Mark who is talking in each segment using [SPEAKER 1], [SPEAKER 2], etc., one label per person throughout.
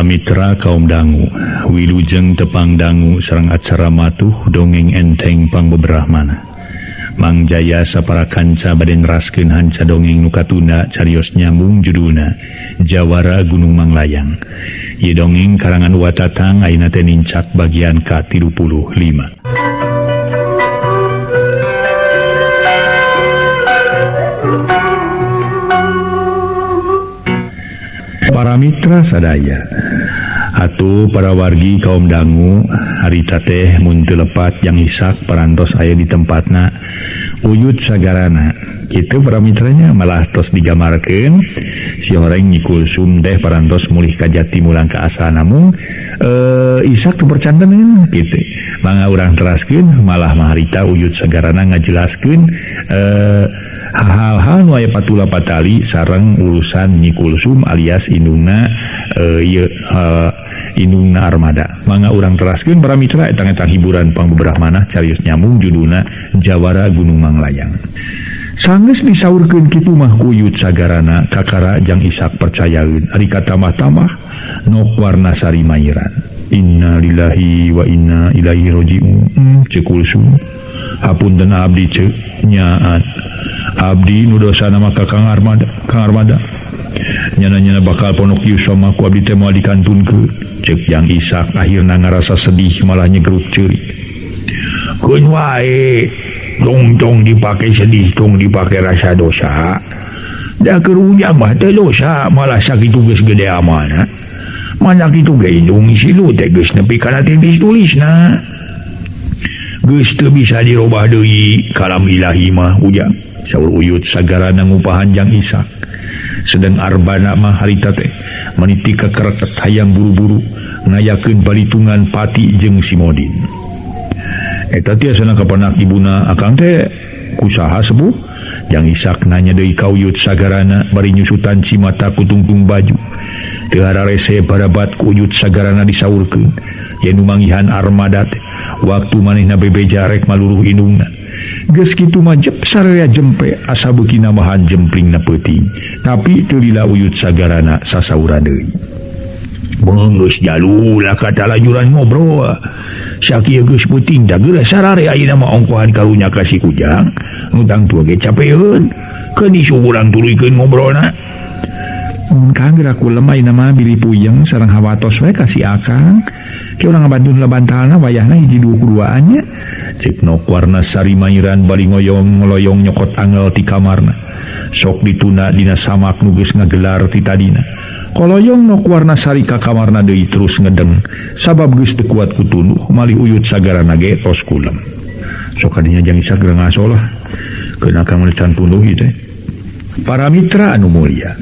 [SPEAKER 1] Para mitra kaum dangu, wilujeng tepang dangu sareng acara matuh dongeng enteng pangbeberahmana. Mang Jaya sapara kanca bade neraskeun hanca dongeng nu katunda carios nyambung judulna Jawara Gunung Manglayang. Ieu dongeng karangan Watatang ayeuna teh nincak bagian ka-35. Para mitra sadaya atuh para wargi kaum dangu harita teh mun teu lepat yang Isak parantos aya di tempatna Uyut sagarana kitu para mitranya malah tos digamarkeun si horeng Nyi Kulsum teh parantos mulih ka jati mulang ka asal namung Isak teu percanteneun kitu mangga urang teraskeun malah maharita Uyut sagarana ngajelaskeun hal-hal nu aya patula patali sareng urusan Nyi Kulsum alias indungna indungna armada. Mangga urang teraskeun para mitra etang-etang hiburan pangbeberahmanah carios nyambung judulna Jawara Gunung Manglayang. Sanggeus disaurkeun kitu mah Uyut sagarana kakara jang Isak percayaeun ari katamah-tamah nok warna sari mairan. Innalillahi wa inna ilaihi rajiun. Ceuk Kulsum hapunten abdi ceuk nyaat abdi nu dosana mah ka Kang Armada, Kang Armada nyana-nyana bakal ponok yuswa mah ku abdi teh moal dikantunkeun. Ceuk Jang Isak akhirna ngarasa sedih malah nyegruk ceurik.
[SPEAKER 2] Keun wae tong-tong dipake sedih tong dipake rasa dosa. Da keur ujang mah teh dosa malah sakitu geus gede amanah. Mana kitu ge indung silu teh geus nepi kana titis tulisna. Geus teu bisa dirobah deui kalam ilahi mah ujang.
[SPEAKER 1] Saur Uyut sagarana ngupahan Jang Isak. Sedang Arbana mah harita teh meniti kakereket hayang buru-buru ngayakeun balitungan Pati jeung Simodin. Eta tiasana kapanak ibuna akang teh kusaha sepuh? Jang Isak nanya deui ka Uyut sagarana bari nyusutan cimata ku tungtung baju. Teu hararese barabat ku Uyut sagarana disaurkeun. Yen nu manggihan Armada teh waktu manehna bebeja rek maluruh indungna. Geus kitu mah jep sararea jempe asa beuki nambahan jemplingna peuting. Tapi teu lila Uyut sagarana sasaura deui.
[SPEAKER 2] Geus jalulah kata lajuran ngobrol. Sakieu geus peuting da geura sararea ayeuna mah ongkohan karunya ka si Kujang. Nu tangtu ge capeun. Keun disuguran tuluykeun ngobrolna.
[SPEAKER 1] Mun Kang geura kulem ayeuna mah bilih puyeng sareng hawatos we ka si Akang. Ki urang ngabantun lebantalna wayahna hiji dua kuduaan nya. Ceuk nok warna sari mairan bari ngoyong ngoloyong nyokot angel ti kamarna. Sok dituna dina samak nu geus ngagelar ti tadina. Koloyong nok warna sari ka kamarna deui terus ngedeng sabab geus teu kuat ku tunduh malih Uyut sagarana ge tos kulem. Sok kadinya Jang Isak geura ngaso lah. Keun akang mah can tunduh ieu teh. Para mitra anu mulia,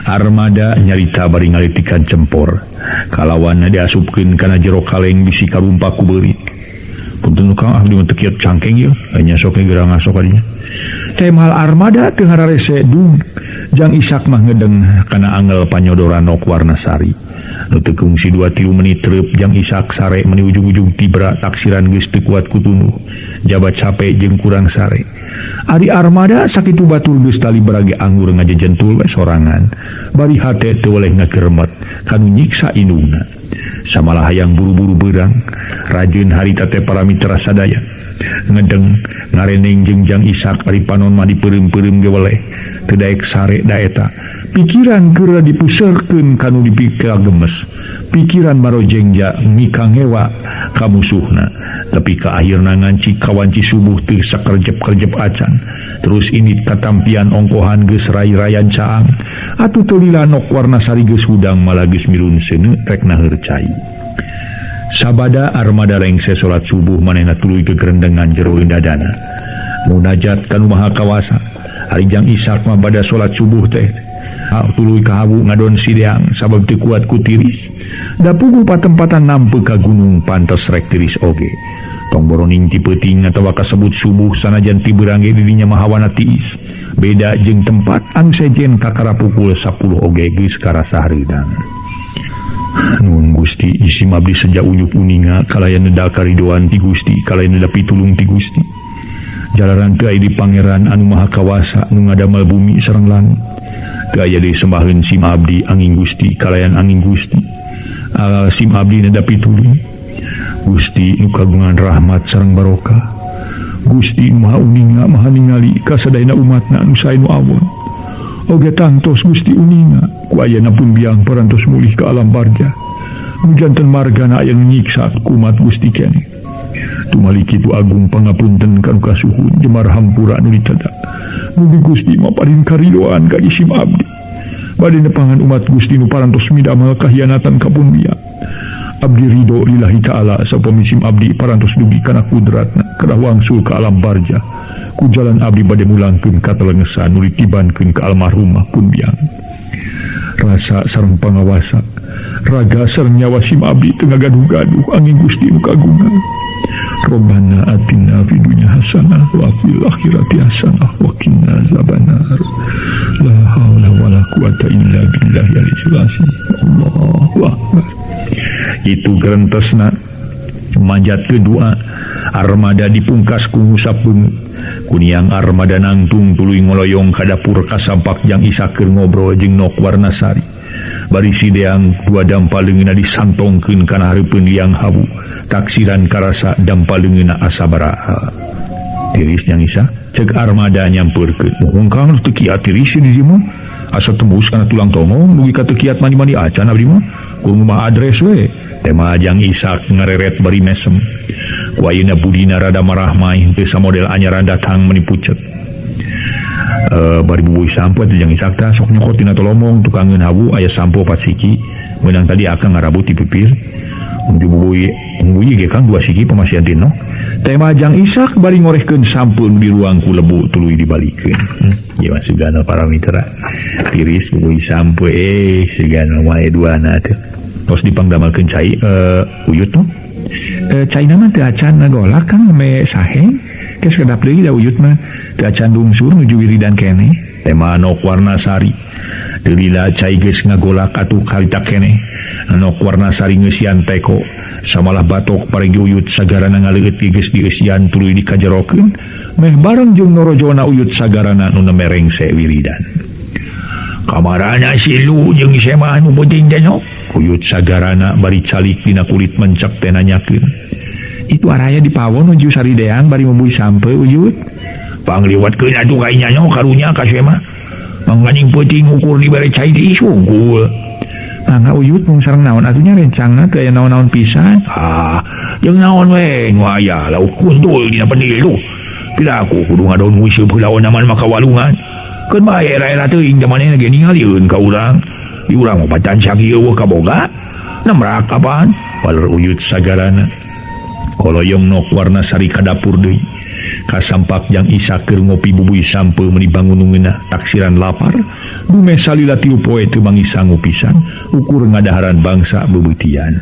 [SPEAKER 1] Armada nyarita bari ngalitikan cempor. Kalawan diasupkeun kana jero kaleng bisi karumpak ku beurit. Punten Kang abdi mah teu kieu cangkeng ieu, nya sok geura ngaso kadinya. Temal Armada teu hararese dung. Jang Isak mah ngedeng kana angel panyodoran nok warna sari. Nu teu kungsi 2-3 menit treup Jang Isak sare meni ujung-ujung tibra taksiran geus teu kuat ku tunduh. Jabat capek jeung kurang sare. Ari Armada sakitu batur geus tali berage anggur ngajejentul we sorangan. Bari hate teu weleh ngageremet kanu nyiksa indungna. Samalah hayang buru-buru beurang, rajeun harita teh para mitra sadaya. Ngedeng ngareneng jeung Jang Isak ari panon mah dipeureum-peureum ge weleh. Teu daek sare da eta. Pikiran geura dipuseurkeun kanu dipikir gemes. Pikiran marojengja mikangewa ka musuhna. Tapi ka akhirna nganci kawanci subuh teu sakerjep-kerjep acan. Terus ini katampian ongkohan geus rai-rayan caang. Atuh teu lila nok warna sari geus hudang malah geus mirun seuneu rek naheur cai. Sabada Armada rengse salat subuh manehna tuluy gegerendengan jero dadana. Munajat ka Nu Maha Kawasa. Ari Jang Isak mah bada salat subuh teh tuluy kahawu ngadon sideang sabab teu kuat ku tiris. Da puguh patempatan nampe ka gunung pantes rek tiris oge. Tong boroning ti peuting atawa kasebut subuh sanajan ti beurang ge didinya mah hawana tiis. Beda jeung tempat anu sejen kakara pukul 10 oge geus karasa hareudang. Nuhun Gusti, isim abdi seja unyuk uninga kalayan neda karidoan ti Gusti, kalayan neda pitulung ti Gusti. Jalaran teu aya di pangeran anu maha kawasa nu ngadamel bumi sareng langit. Teu aya deui sembaheun sim abdi angin Gusti kalayan angin Gusti. Sim abdi neda pitulung. Gusti nu kagungan rahmat sareng barokah. Gusti Maha uninga Maha ningali kasadayana umatna nu sae nu awon. Oge tangtos Gusti uninga ku ayana pun biang parantos mulih ka alam barjah. Nu janten margana aya nu nyiksa ku umat Gusti keneh. Tumali kitu agung pangapunten ka nu kasuhun jemar hampura nu diteda. Mugi Gusti maparin karidoan ka isim abdi. Bade nepangan umat Gusti nu parantos midamel kahianatan ka pun biang. Abdi ridho lillahi ta'ala sapami sim abdi parantos dugi kana kudratna kedah wangsul ka alam barjah. Ku jalan abdi bade mulangkeun ka telengesan nu ditibankeun ka almarhumah pun biang. Rasa sareng pangawasa, raga sareng nyawa sim abdi teu ngagaduh-gaduh angin Gusti nu kagungan. Rabbana atina fid dunya hasanah wa fil akhirati hasanah wa qina azabannar. La haula wala quwata illa billahil aliyyil azim. Allahu akbar. Itu gerentesna manjat kedua armada dipungkas ku ngusap beungeut. Kuniang armada nangtung tuluy ngoloyong ka dapur kasampak jang Isak keur ngobrol jeung Nok Warnasari. Bari sideang dua dampa leungeunna disantongkeun kana hareupeun liang hawu. Taksiran karasa dampa leungeunna asa baraha. Tiris jang Isak cek armada nyampeurkeun. Muhun Kang teu kiat tiris di dieu mah. Asa tembus kana tulang tongong dugi ka teu kiat mandi-mandi acan abdi mah. Kudu mah adres we. Tema jang Isak ngareret bari mesem. Ku ayeuna budina rada marah maih teu samodel anyaran datang meni pucet. Bari bubuy sampo teh jang Isak tah sok nyokot tina tolomong tukangeun hawu aya sampo 4 siki meunang tadi akang ngarabut di pipir. Mun dibubuy bubuy ge Kang 2 siki pamasihan tino. Tema jang Isak bari ngorehkeun sampo nu di ruang ku lebu tuluy dibalikeun. Ieu mah sugana para mitra. Tiris bubuy sampo sugana wae duana teh. Tos dipangdamelkeun cai uyut tuh. Cai nama teu acan ngagolak Kang me saheng. Geus kedap deui da uyut mah teu acan lungsur nuju wiridan keneh. Tema Nok Warnasari. Teu lila cai geus ngagolak atuh karita keneh. Nok Warnasari ngeusian teko. Samalah batok parigi uyut sagarana ngaleueut geus dieusian tuluy dikajerokeun. Meh bareng jeung norojona uyut sagarana nu merengse wiridan. Kamarana si Lu jeung Semah nu penting teh Nok. Uyut sagarana bari calik dina kulit mencek teh nanyakeun. Itu araya di pawon nuju sarideang bari mubui sampe uyut. Pangliwatkeun atuh ka inya Nok karunya ka Semah. Mangganing peuting ukur dibere cai tiis wungkul. Mangga uyut mung sareng naon atuh nya rencangna teu aya naon-naon pisan. Ah, jeung naon we nu aya lauk kuntul dina pendil tuh. Piraku kudu ngadon nguseup heula naman maka walungan. Keun bae era-era teuing da manehna ge ningalieun ka urang. Di urang mah pacan sakieu eueuh kaboga. Nemrak apaan? Waler uyut sagarana. Koloyong Nok Warnasari ka dapur deui. Kasampak jang Isak keur ngopi bubuy sampe meuni bangun nu ngeunah taksiran lapar. Dume salila 3 poe teu mangisangu pisan ukur ngadaharan bangsa beubeutian.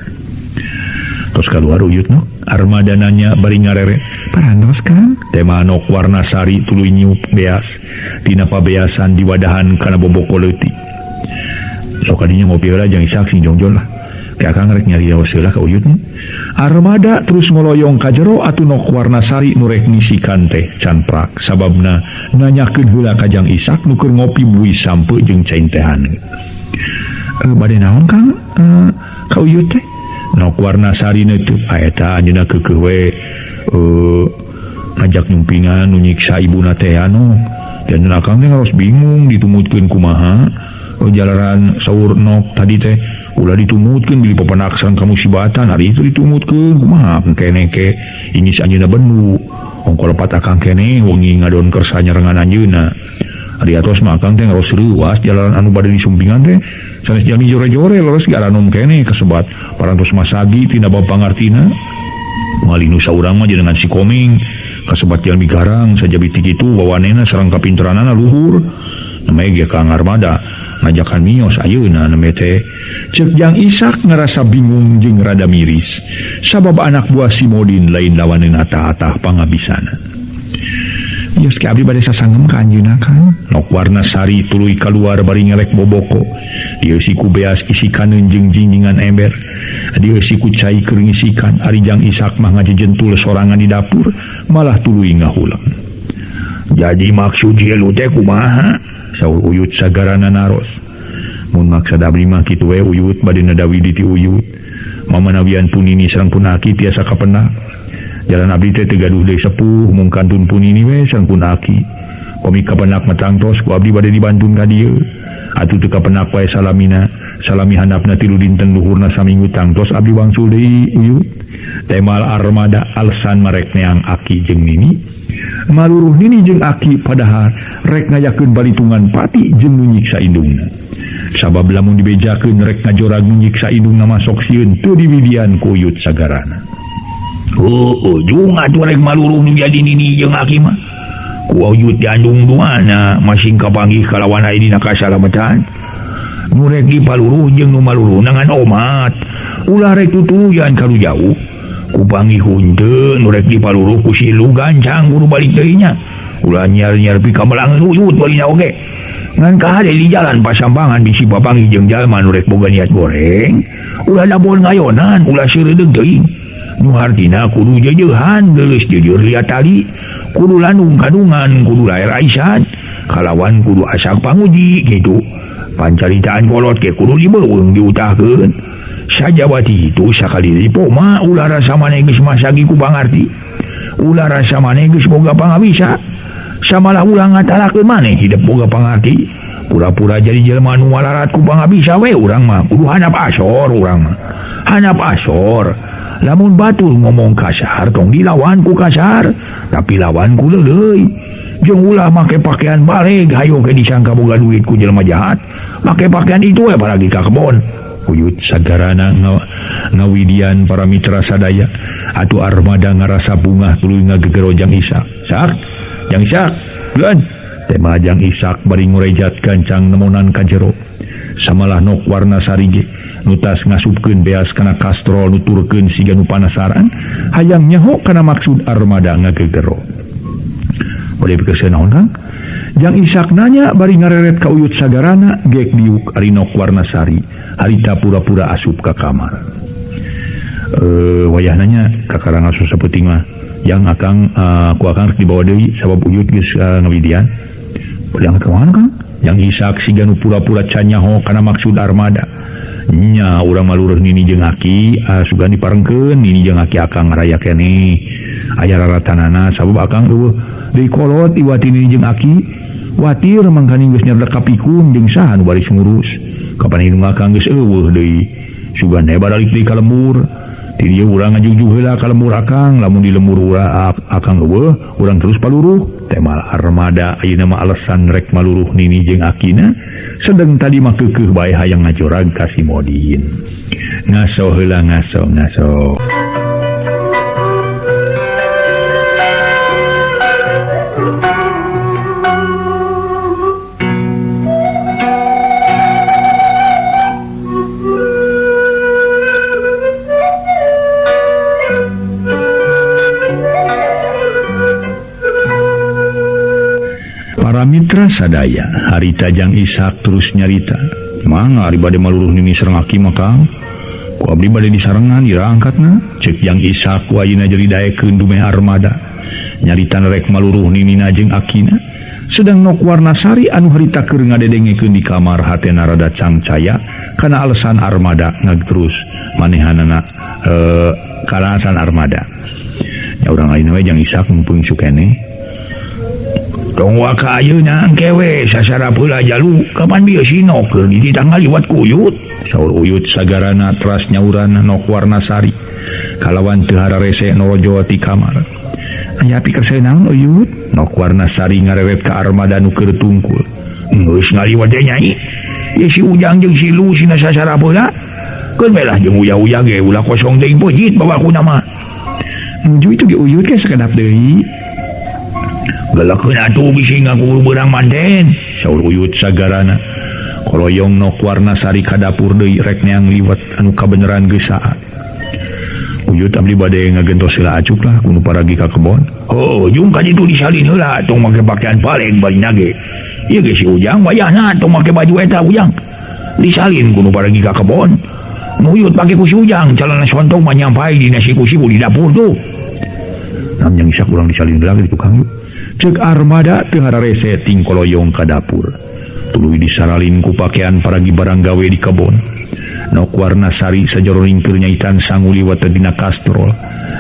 [SPEAKER 1] Tos kaluar uyut Nok, armada nanya bari ngareret. Parantos Kang? Tema Nok Warnasari tuluy nyiup beas. Tina pabeasan diwadahan kana boboko leutik. Sok kadinya ngopi heula jang Isak sing jongjon lah. Ke akang rek nyarios heula ka uyut. Armada terus ngoloyong ka jero atuh Nok Warnasari nu rek ngisikan teh can prak sababna nanyakeun heula ka jang Isak nu keur ngopi buih sampe jeung cai tehan. Bade naon Kang? Ka uyut teh? Nok Warnasari neutup eta anjeunna keukeuh we ngajak nyumpingan nu nyiksa ibuna teh anu. Dan akang teh ngaros bingung ditumutkeun kumaha. Jalaran saur Nok tadi teh ulah ditumutkeun bilih papanaksan kamusibatan ari itu ditumutkeun kumaha keneh ke ingis anjeunna bendu ongko lepat akang keneh wengi ngadon kersa nyarengan anjeunna ari atos mah akang teh ngaros reuas jalaran anu bade disumpingan teh sanes jalmi jore-jore leres ge aranom keneh kasebat parantos masagi tina bab pangartina malih nu saurang mah jenengan si Komeng kasebat jalmi garang sajabi ti kitu wawanena sareng kapinteranana luhur namanya ge Kang Armada ngajakan mios ayeuna name teh. Cek jang Isak ngerasa bingung jeung rada miris sabab anak buah si Modin lain lawaneun atah-atah pangabisana. Yos ke abdi bade sasangem ka anjeunna Kang. Nok Warnasari tuluy kaluar bari ngelek boboko. Dieusi ku beas isikaneun jeung jinjingan ember. Dieusi ku cai keur ngisikan ari jang Isak mah ngajejentul sorangan di dapur malah tuluy ngahuleng.
[SPEAKER 2] Jadi maksud lu teh kumaha?
[SPEAKER 1] Saur Uyut sagarana naros. Mun maksud abdi mah kitu we Uyut bade nadawi di ti Uyut. Mamanawian punini sareng pun aki tiasa kapenak. Jalan abdi teh teu gaduh deui sepuh mung kantun punini we sareng pun aki. Komi kapenak mah tangtos ku abdi bade dibantun ka dieu. Atuh teu kapenak wae salamina. Salami handapna 3 dinten luhurna saminggu tangtos abdi wangsul deui Uyut. Temal armada alasan marek neang aki jeung nini. Maluruh nini jeung aki padahal rek ngayakeun balitungan pati jeung nu nyiksa indungna. Sabab lamun dibejakeun rek ngajorag nu nyiksa indungna masok sieun teu diwidian ku Uyut sagarana.
[SPEAKER 2] Oh, jung atuh rek maluruh nu jadi nini jeung aki mah. Ku Uyut diandung-dunganna masing kapanggih kalawan aya dina kasalametan. Nu rek dipaluruh jeung nu maluruh ngan omat. Ulah rek tutuluyan ka nu jauh. Kupanggih henteu nu rek dipaluruh ku si Lu gancang kudu balik deui nya. Ulah nyar-nyar pikamelangeun Uyut balina oge. Ngan kahade di jalan pasambangan bisi papanggih jeung jalma nu rek boga niat goreng. Ulah dabon ngayonan, ulah seureudeuh teuing. Nu hartina kudu jeujehan, geulis jujur liat tali, kudu landung kandungan, kudu laer aisan, kalawan kudu asak panguji kitu. Pancaritaan kolot ge kudu dibeuweung diutahkeun. Sajawati itu sakali deui poma ulah rasa maneh geus masagi ku pangarti. Ulah rasa maneh geus boga pangabisa. Samalah ulah ngatalakeun maneh hidup boga pangarti. Pura-pura jadi jelema nu malarat ku pangabisa we urang mah kudu handap asor urang mah. Handap asor. Lamun batur ngomong kasar tong dilawan ku kasar, tapi lawan ku leuleui. Jeung ulah make pakaian baleg hayo ke disangka boga duit ku jelema jahat. Make pakaian itu we paragi ka kebon.
[SPEAKER 1] Uyut sagarana ngawidian para mitra sadaya. Atuh armada ngarasa bungah tuluy ngagegero Jang Isak. Sak, Jang Isak, bulan. Tema Jang Isak bari ngurejat gancang nemonan ka jero. Samalah nok warna sarige nutas ngasupkeun beas kana kastrol nuturkeun siga nu panasaran hayang nyaho kana maksud armada ngagegero. Bade pikeun naon Kang? Jang Isak nanya bari ngareret ka Uyut sagarana gek diuk ari nok warna sari harita pura-pura asup ka kamar. Wayah nanya ka karangan susah peuting mah yang akang ku akang rek dibawa deui sabab Uyut geus ngawidian. Bade ka mana Kang? Jang Isak siga nu pura-pura can nyaho kana maksud armada. Nya urang maluruh nini jeung aki sugan diparengkeun nini jeung aki akang ngaraya keneh. Aya raratanana sabab akang eueuh deui kolot iwati nini jeung aki. Watir mangkaning geus nyarda kapikun jeung saha nu baris ngurus. Kapan indung akang geus eueuh deui. Sugan he baralik deui ka lembur. Ti dieu urang ngajugjug heula ka lembur akang, lamun di lembur urang akang eueuh, urang terus paluruh. Temal armada ayeuna mah alasan rek maluruh nini jeung akina, sedeng tadi mah keukeuh bae hayang ngajorag ka si Modin. Ngaso heula ngaso ngaso. Para mitra sadaya, harita Jang Isak terus nyarita. Mangga ari bade maluruh nini sareng aki mah Kang. Ku abdi bade disarengan ira angkatna. Ceuk Jang Isak ku ayeuna jadi daekeun dumeh armada. Nyarita rek maluruh ninina jeung akina. Sedang nok warna sari anu harita keur ngadedengekeun di kamar hatena rada cangcaya kana alasan armada ngagterus manehanana kana alasan armada. Nya urang ayeuna we Jang Isak mumpung sukene.
[SPEAKER 2] Tong waka ayeuna engke we sasarap heula jalu kapan bieu sinok keur dititah ngaliwat ku Uyut.
[SPEAKER 1] Saur Uyut sagarana teras nyauran nok warna sari kalawan teu hararese norojo ti kamar. Aya pikerseu naon Uyut? Nok warna sari ngarewet ka armada nu keur tungkul.
[SPEAKER 2] Geus ngaliwat teh nyai. Ye si Ujang jeung si Lu sina sasarap heula. Keun we lah jeung uya-uya ge ulah kosong teuing peuncit bawa ku nama.
[SPEAKER 1] Nuju itu ge Uyut ge sakedap deui.
[SPEAKER 2] Gelekeun atuh bisi ngaku beurang manten.
[SPEAKER 1] Saur Uyut sagarana. Koloyong nok warna sari ka dapur deui rek neang liwet anu kabeneran geus saat. Uyut abdi bade ngagentos heula acuk lah kudu paragi ka kebon.
[SPEAKER 2] Heuh, jung ka ditu disalin heula tong make pakaian paling bari nage. Ieu ge si Ujang wayahna tong make baju eta Ujang. Disalin kudu paragi ka kebon. Uyut pake ku si Ujang calana sontong mah nyampai dina siku-siku di dapur tuh.
[SPEAKER 1] Nam Jang Isak urang disalin heula di tukang yuk. Cek armada teu hararese ting koloyong ka dapur. Tuluy disaralin ku pakean paragi barang gawe di kebon. Nok warna sari sajeroning keur nyaitan sangu liwat dina kastrol.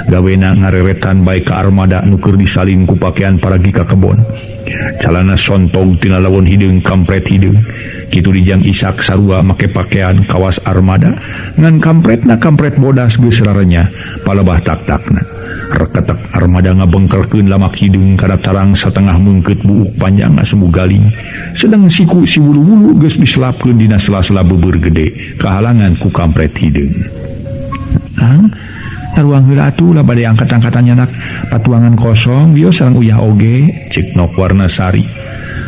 [SPEAKER 1] Gawena ngareretan bae ka armada nu keur disalin ku pakean paragi ka kebon. Calana sontong tina lawon hideung kampret hideung. Kitu dijang Isak sarua make pakean kawas armada ngan kampretna kampret bodas geus rarenya palebah tak-takna. Reketek armada ngabengkerkeun lamak hideung kana tarang satengah meungkeut buuk panjang sumbu galing. Sedang siku si wulu-wulu geus diselapkeun dina sela-sela beubeur gede kahalangan ku kampret hideung. Kang, taruang heula atuh lah bade angkat-angkatan nyanak patuangan kosong wios sareng uyah oge cek Nok warna sari.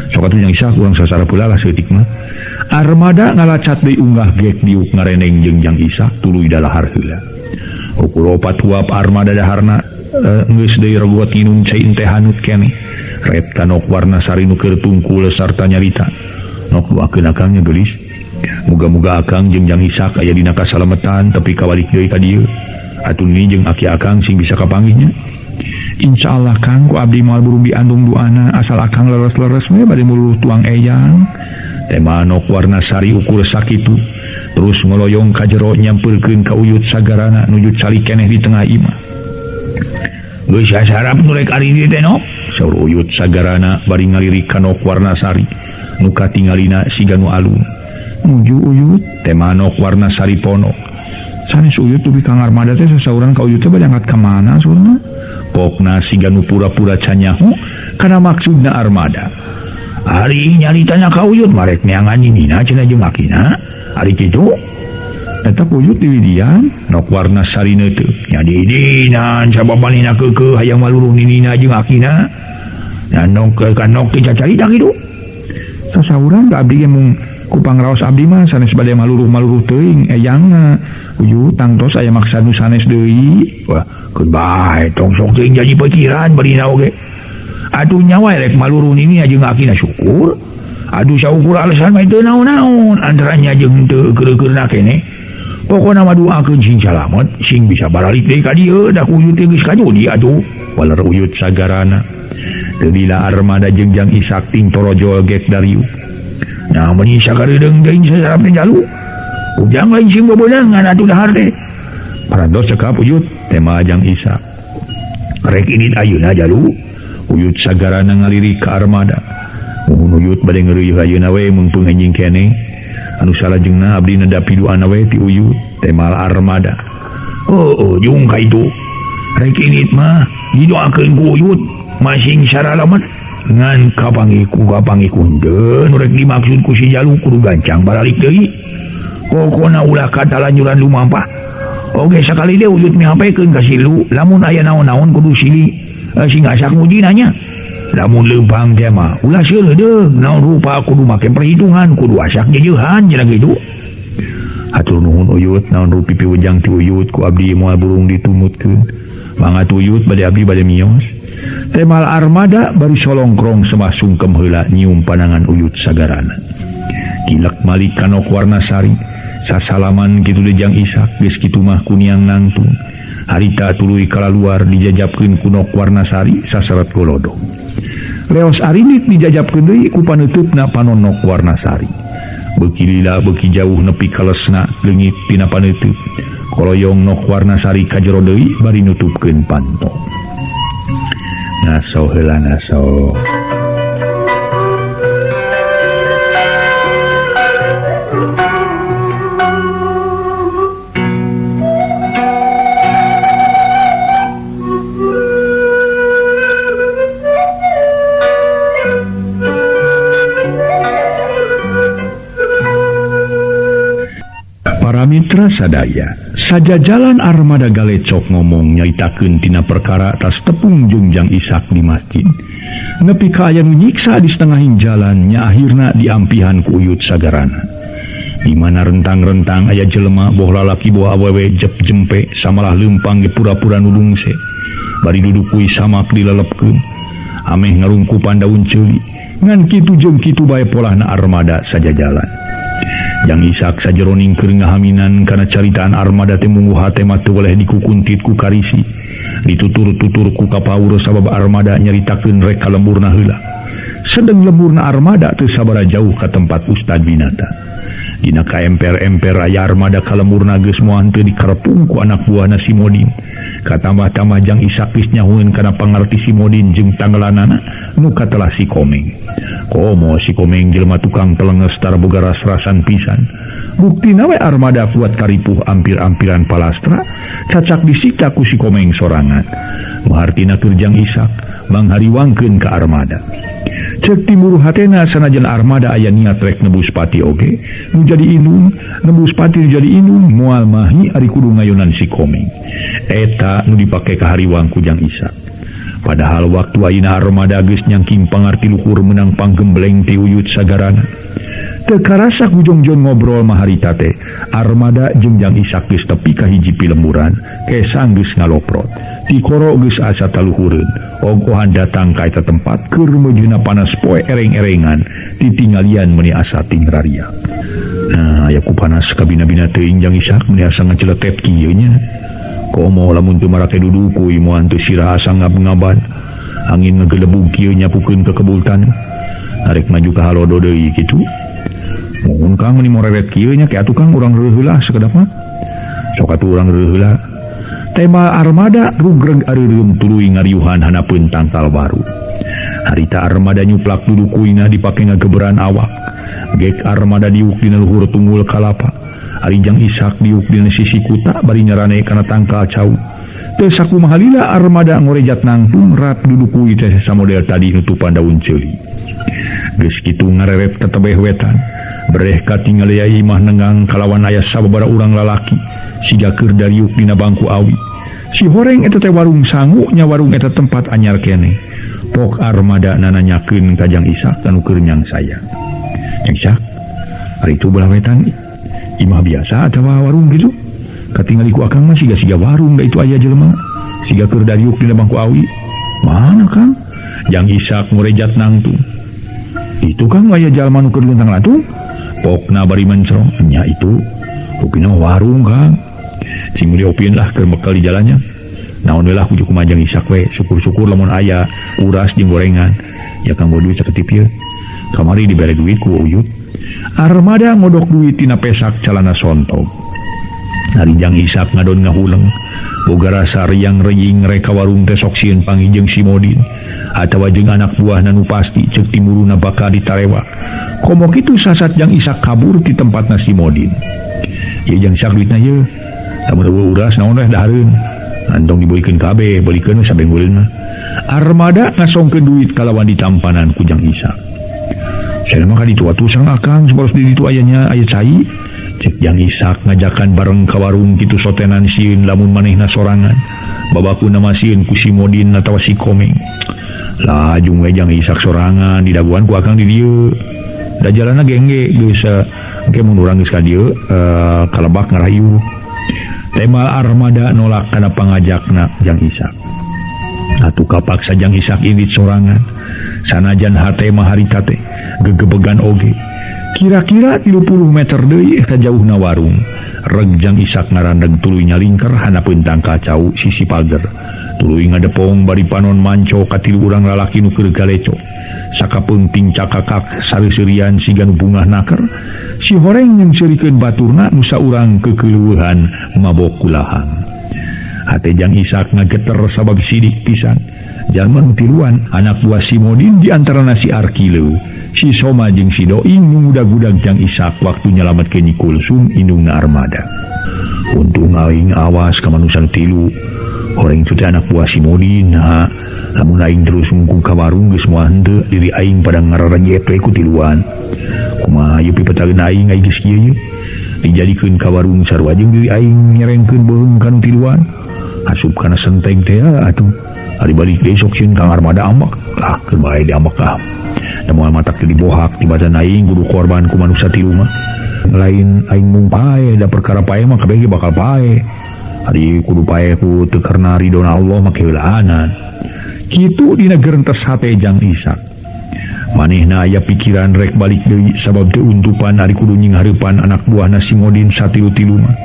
[SPEAKER 1] Sok atuh Jang Isak urang sasarap heula lah saeutik mah. Armada ngalacat deui unggah gek diuk ngareneng jeung Jang Isak tuluy dalahar heula. Ukur opat huap armada daharna geus deui regot nginum cai teh hanut keneh. Ret ka Nok warna sari nu keur tungkul sarta nyarita. Nok doakeun akang nya geulis. Muga-muga akang jeung Jang Isak aya dina kasalametan tepi ka balik deui ka dieu. Atuh ni jeung aki akang sing bisa kapanggihnya. Insyaallah Kang ku abdi moal burung diandung duana asal akang leres-leres we bade muluh tuang eyang. Tema Nok warna sari ukur sakitu terus ngoloyong ka jero nyampeurkeun ka Uyut sagarana nuju calik keneh di tengah imah. Geus sasarap nu rek ari dieu teh Nok, saur Uyut sagarana bari ngalirik ka Nok warna sari nu katingalina siga nu alun. Nuju Uyut, tema Nok warna sari ponok. Sanes Uyut dugi ka armada teh sasauran ka Uyut teh bade angkat ka mana saurna? Pokna siga nu pura-pura canyaho kana maksudna armada. Ari nyaritana ka Uyut marek neangan ninina cenah jeung akina. Ari kitu eta Uyut diwidian Nok warna sari teu nya diidinan sababanina keukeuh hayang maluruh ninina jeung akina. Na nok ka nok teh cacarita kitu. Sasauran ka abdi ge mung ku pangraos abdi mah sanes bade maluruh-maluruh teuing eyangna. Uyut tangtos aya maksad nu sanes deui. Wah, keun bae tong sok teuing jadi pikiran barina oge. Aduh nyawa rek maluruh nini jeung akina syukur. Aduh saukur alasan mah teu naon-naon antaranya jeung teu keur-keurna keneh. Pokona mah doakeun sing salamet, sing bisa baralik deui ka dieu da ku Uyut teh geus kajudi atuh. Waler Uyut sagarana. Teu lila armada jeung Jang Isak ting torojol gek dariu. Nah, meuni sakareudeng deui sasarap teh jalu. Ujang lain sing bebeunangan atuh dahar teh. Parantos cekap Uyut tema Jang Isak. Rek ini ayeuna jalu. Uyut sagarana ngalirik ka armada. Muhun Uyut bade ngeureuy ayeuna we meungpeung anjing keneh. Anu salajengna abdi nedapi duana we ti Uyut tema armada. Oh, jung ka itu. Rek ini mah didoakeun ku Uyut masing saralamet ngan kapangi ku deun rek dimaksud ku si jalu kudu gancang baralik deui. Pokona ulah katalanjuran lumampah. Oge sakali deui Uyut mihapekeun ka si Lu lamun aya naon-naon kudu sili sing asak mujina nya. Lamun leumpang teh mah ulah seureudeuh naon rupa kudu make perhitungan kudu asak jejeuhan cenah kitu. Hatur nuhun Uyut naon rupi piwejang ti Uyut ku abdi moal burung ditumutkeun. Mangga Uyut bade abdi bade mios. Temal armada bari solongkrong semah sungkem heula nyium panangan Uyut sagarana. Kilek malik ka Nok warna sari sasalaman kitu deui Jang Isak geus kitu mah kuniang nangtung. Harita tuluy kalaluar dijajapkeun ku Nok warna sari saseret golodog. Leos arinit dijajapkeun deui ku paneutupna panon Nok warna sari. Beuki lila beuki jauh nepi kalesna leungit tina paneutup. Koloyong Nok warna sari ka jero deui bari nutupkeun panto. Ngaso heula ngaso. Para mitra sadaya, sajajalan armada galecok ngomong nyaritakeun tina perkara tas tepung jeung Jang Isak di masjid. Nepi ka aya nu nyiksa di setengahing jalan nya akhirna diampihan ku Uyut sagarana. Di mana rentang-rentang aya jelema boh lalaki boh awewe jep jempe samalah leumpang ge pura-pura nu lungse. Bari duduk kuy samak dilelepkeun. Ameh ngarungkupan daun ceuli. Ngan kitu jeung kitu bae polahna armada sajajalan. Jang Isak sajeroning keur ngahaminan kana caritaan armada teh mungguh hate mah teu weleh dikukuntit ku karisi. Ditutur-tutur ku kapaur sabab armada nyaritakeun rek ka lemburna heula. Sedeng lemburna armada teu sabaraha jauh ka tempat Ustad Winata. Dina ka emper-emper aya armada ka lemburna geus moal teu dikerepung ku anak buahna si Modin. Katambah-tambah Jang Isak geus nyahueun kana pangarti si Modin jeung tanggelanana nu katelah si Komeng. Komo si Komeng jelema tukang telenges tar boga ras-rasan pisan. Buktina we armada kuat karipuh ampir-ampiran palastra cacak disita ku si Komeng sorangan. Nu hartina keur Jang Isak manghariwangkeun ka armada. Cek timur hatena sanajan armada aya niat rek nebus pati oge nu jadi inung, nebus pati nu jadi inung moal mahi ari kudu ngayonan si Komeng. Eta nu dipake kahariwang ku Jang Isak. Padahal waktu ayeuna armada geus nyangking pangarti luhur menang panggembleng ti Uyut Sagarana. Teu karasa ku Jongjon ngobrol mah harita teh armada jeung Jang Isak geus tepi ka hiji pilemburan, kesang geus ngaloprot. Tikoro geus asa taluhureun. Ogohan datang ka eta tempat keur meujeuhna panas poe ereng-erengan, titinggalian meuni asa tingraria. Nah, aya ku panas kabina-bina teuing Jang Isak meuni asa ngaceletet kieu nya. Komo lamun teu marake duduk kuy moal teu sirah asa ngab-ngaban. Angin ngegelebug kieu nyapukeun ke kebul taneuh. Arek maju ka halodo deui kitu. Mun Kang meuni morewet kieu nya ke atuh Kang urang reuh heula sakedap mah. Sok atuh urang reuh heula. Tema armada rugreg areureum tuluy ngariuhan hanapeun tangkal baru. Harita armada nyuplak duduk kuina dipake ngageberan awak. Gek armada diuk dina luhur tunggul kalapa. Ari Jang Isak diuk dina sisi kuta bari nyarane kana tangkal cau. Teu sakumaha lila armada ngorejat nangtung rat duduk kui teh samodel tadi nutupan daun ceuli. Geus kitu ngareret ka tebeh wetan. Bereh katingali imah nengang kalawan aya sababaraha urang lalaki siga keur dariuk dina bangku awi. Si horeng eta teh warung sangu nya warung eta tempat anyar keneh. Pok armada nananyakeun ka Jang Isak anu keur nyangsaya. Jang Isak, ari itu belah wetan imah biasa atawa warung gitu? Katingali ku akang mah siga-siga warung da itu aya jelema. Siga keur dariuk dina bangku awi. Mana Kang? Jang Isak ngorejat nangtung. Itu Kang aya jalma nu keur luntang-lantung? Pokna bari mencrong, nya itu rupina warung Kang. Cing diopieun lah keur bekal di jalannya. Naon we lah kuju kumaha Jang Isak we, syukur-syukur lamun aya uras jeung gorengan. Ya Kang bodo caketip ieu. Kamari dibere duit ku Uyut. Armada ngodok duit tina pesak calana sontog. Ari Jang Isak ngadon ngahuleng. Boga rasa riang reying reka warung teh sok sieun panggih jeung si Modin atawa jeung anak buahna nu pasti ceuk timuruna bakal ditarewa. Komo kitu sasat Jang Isak kabur ti tempatna si Modin. Ieu Jang Isak duitna ieu. Lamun eueuh uras naon weh dahareun. Antong dibeulikeun kabeh, beulikeun we sabengguleun mah. Armada ngasongkeun duit kalawan ditampanan ku Jang Isak. Saya mah ka ditu atuh sareng akang sabaros di ditu aya nya aya cai. Cek Jang Isak ngajakan bareng ka warung kitu sotenan sieun lamun manehna sorangan. Babakuna mah sieun ku si Modin atawa si Komeng. Lajung we Jang Isak sorangan didaguan ku akang di dieu. Da jalanna gengge geus engke mun urang geus ka dieu kalebak ngarayu. Tema armada nolak kana pangajakna Jang Isak. Atuh kapaksa Jang Isak indit sorangan. Sanajan hate mah harita teh gegebegan oge. Kira-kira 30 meter deui ka jauhna warung. Reg Jang Isak ngarandeg tuluy nyalingker hanapeun tangkal cau sisi pager. Tuluy ngadepong bari panon manco ka tilu urang lalaki nu keur galeco. Sakapeung cakakak sareuseurian siga nu bungah naker. Si horeng nyengseurikeun baturna nu saurang kekeuleuhan mabok kulahang. Hate Jang Isak ngageter sabab sidik pisan. Jalma nu tiluan anak buah si Modin di antarana si Arkileu, si Soma jeung si Doing nu ngudag-gudag Jang Isak waktu nyalametkeun Nyi Kulsum indungna armada. Untung aing awas ka manusa nu tilu. Horeng teh anak buah si Modin, ha. Lamun aing terus ngungkung ka warung geus moal henteu diri aing pada ngararejep we ku tiluan. Kumaha ieu pipetaeun aing ai geus kieu ye? Dijadikeun ka warung sarua jeung diri aing nyerengkeun beuheung ka nu tiluan. Asup kana senteng teh atuh. Ari balik deui sok sieun Kang Armada ambek. Lah keur bae diambek ah. Da moal matak teh dibohak tibatan aing kudu korban ku manusa tilu mah. Lain aing mung pae da perkara pae mah kabeh ge bakal pae. Ari kudu pae ku teu karena ridona Allah mah keulaanan. Kitu dina gerentes hate Jang Isak. Manehna aya pikiran rek balik deui sabab teu untupan ari kudu nyinghareupan anak buahna si Modin satilu-tilu mah.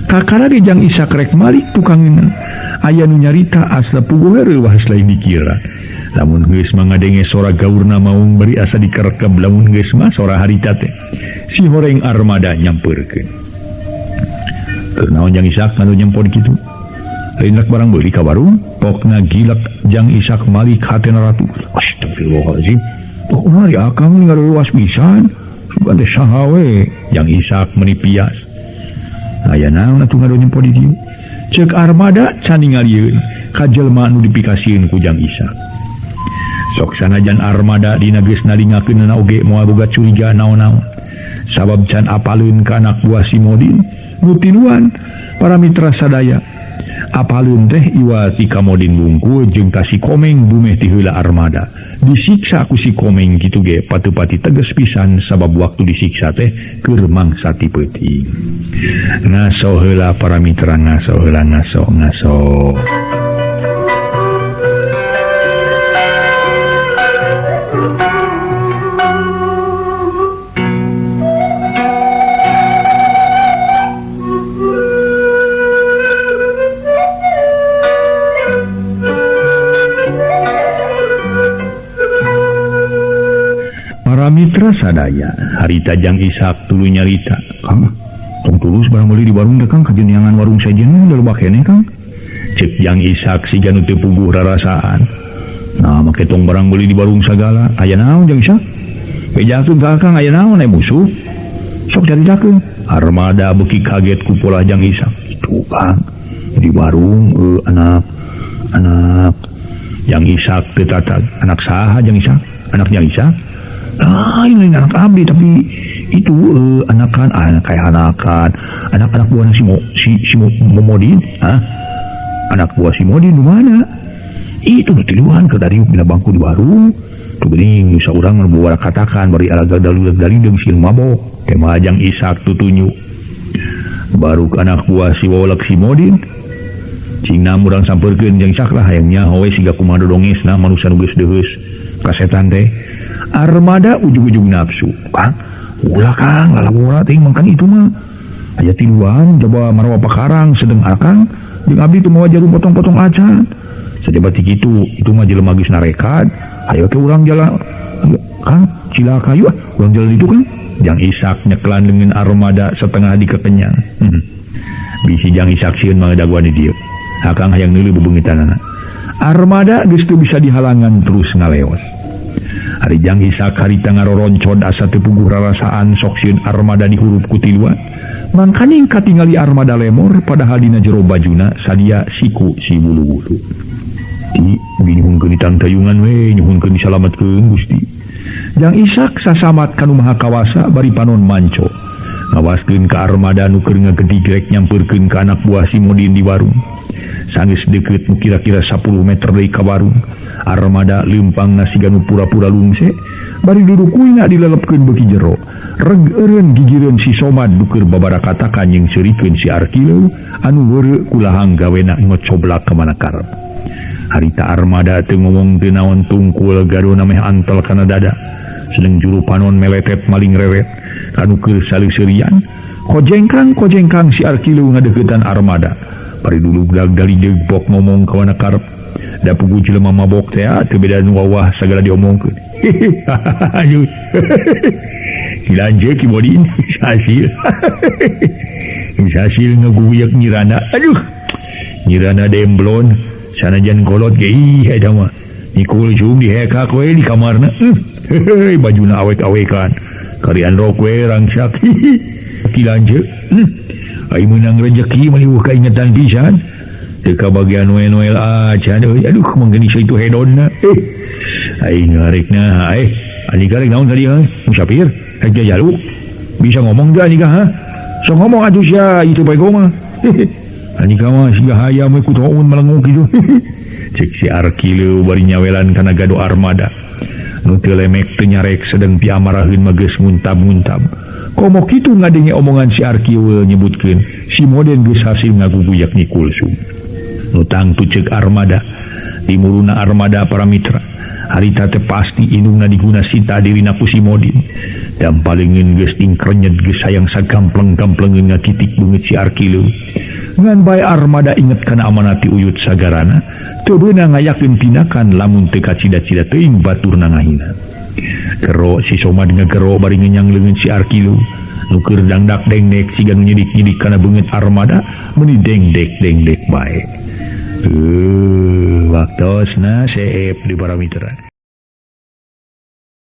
[SPEAKER 1] Kakara ge Jang Isak rek malik tukangeun aya nu nyarita asla puguh reuwas lain dikira. Lamun geus mah ngadenge sora gaurna maung bari asa dikerekeb lamun geus mah sora harita teh. Si horeng armada nyampeurkeun. Keur naon Jang Isak anu nyempon kitu? Lain rek barang beuli ka warung, pokna gilek Jang Isak malik hatena ratu. Astagfirullahalazim. Tuh mari akang ngaruas pisan. Sugan teh saha we? Jang Isak meuni pias. Aya naon atuh ngadu nyempo di dieu? Ceuk armada can ningalieun ka jelema nu dipikasieun ku Jang Isak. Sok sanajan armada dina geus nalingakeunana oge moal boga curiga naon-naon. Sabab can apaleun ka anak buah si Modin nu tiluan para mitra sadaya. Apaleun teh iwa ti ka Modin wungkul jeung ka si Komeng bumeh ti heula armada. Disiksa ku si Komeng kitu ge patupati teges pisan sabab waktu disiksa teh keur mangsa ti peuting. Ngaso heula para mitra ngaso heula ngaso ngaso. Para mitra sadaya, harita Jang Isak tuluy nyarita. Kang, tong tulus barang meuli di warung teh Kang, kajeunangan warung sejen loba keneh Kang. Ceuk Jang Isak siga nu teu puguh rarasaan. Nah, make tong barang meuli di warung sagala. Aya naon Jang Isak? Bejakeun ka Akang aya naon aya musuh? Sok caritakeun. Armada beuki kaget ku polah Jang Isak. Itu Kang, di warung anak Jang Isak teu tatag. Anak saha Jang Isak? Anak Jang Isak? Lain anak abdi tapi itu anakan anak kayak anakan anak-anak buah si Momodin, hah? Anak buah si Modin di mana? Itu nu tiluan ke dari dina bangku di warung. Tuh geuning nu saurang nu buara katakan bari alaga dalil-dalil sieun mabok. Teh mah Jang Isak tutunyu. Baru anak buah si Wolek si Modin. Cingna urang sampeurkeun Jang Isak lah hayang nyaho we siga kumaha dodongesna manusa nu geus deuheus ka setan teh. Armada ujug-ujug nafsu. Kang, ulah Kang, lalawora teh mangkan itu mah. Aya tiluan coba marwa pakarang sedeng akang jeung abdi teu mawa jarum potong-potong acan. Sajaba ti kitu, itu mah jelema geus narekat. Hayo ke urang jalan Kang, cilaka yuk ah, urang jalan itu Kang. Jang Isak nyeklan dengan armada setengah dikekenyang. Bisi Jang Isak sieun mah daguan di dieu. Akang hayang neuleuh bebeungitanana. Armada geus teu bisa dihalangan terus ngaleos. Ari Jang Isak harita ngaroroncod asa teu puguh rarasaan sok sieun armada dihurup ku tiluan. Mangkaning katingali armada lemor padahal dina jero bajuna sadia siku si wulu-wulu. Ti nyuhunkeun ditangtayungan we nyuhunkeun disalametkeun Gusti. Jang Isak sasamat ka nu Maha Kawasa bari panon manco. Ngawaskeun ka armada nu keur ngagedigrek nyampeurkeun ka anak buah si Modin di warung. Sanggeus deukeut nu kira-kira 10 meter deui ka warung. Armada leumpang siga nu pura-pura lungse bari dudukuina dilelepkeun beuki jero. Reg eureun gigireun si Somad nu keur babarakatakan jeung seurikeun si Arkileu anu weureu kulahang gawena ngocoblak ka mana karep. Harita armada teu ngomong teu naon tungkul gadona meh antel kana dada. Sedeng juru panon meletet maling rewet kanu keur saleuserian. Kojengkang-kojengkang si Arkileu ngadeuketan armada. Bari dulu dag-dali bok ngomong ka mana karep. Da puguh jelema mabok teh teu beda nu wawah sagala diomongkeun. Aduh. Ki lanceuk Ki Modin hasil. Hasil ngaguyak nyirana. Aduh. Nyirana demblon sanajan kolot ge ih eta mah. Nikul cung dihekak we di kamarna. Heuh, bajuna awek-awekan. Karian rok we rangsak. Ki lanceuk. Ai meunang rejeki mah ieu kaingetan pisan. Teu kabagian noel-noel acan euy. Aduh manggeuni itu hedonna. Aing ngarekna Andika rek naon tadi ha? Musafir rek jajaluk. Bisa ngomong teu Andika ha? Sok ngomong atuh sia itu bae mah. Andika mah siga hayam we ku toun melenguk kitu. Cek si Arkileu bari nyawelan kana gado armada. Nu teu lemek teu nyarek sedeng piamaraheun mah geus nguntab-nguntab. Komo kitu ngadenge omongan si Arkileu nyebutkeun si Moden geus hasil ngaguguyak Nyi Kulsum. Nu tangtu ceuk armada, dimuruna armada para mitra. Harita teh pasti indungna diguna sita dirina ku si Modin. Dan palingin geus tingkrenyet geus hayang sagampleng-gamplengeun ngakitik beungeut si Arkilu. Ngan bae Armada inget kana amanati Uyut Sagarana, teu beunang ngayakeun tindakan lamun teu kacida-cida teuing baturna ngahina. Gero si Somad ngagero bari ngenyang leungeun si Arkilu. Nu keur dangdak dengdek siga nu nyidik-nyidik kana beungeut Armada meuni dengdek-dengdek bae. Waktosna seep di para mitra.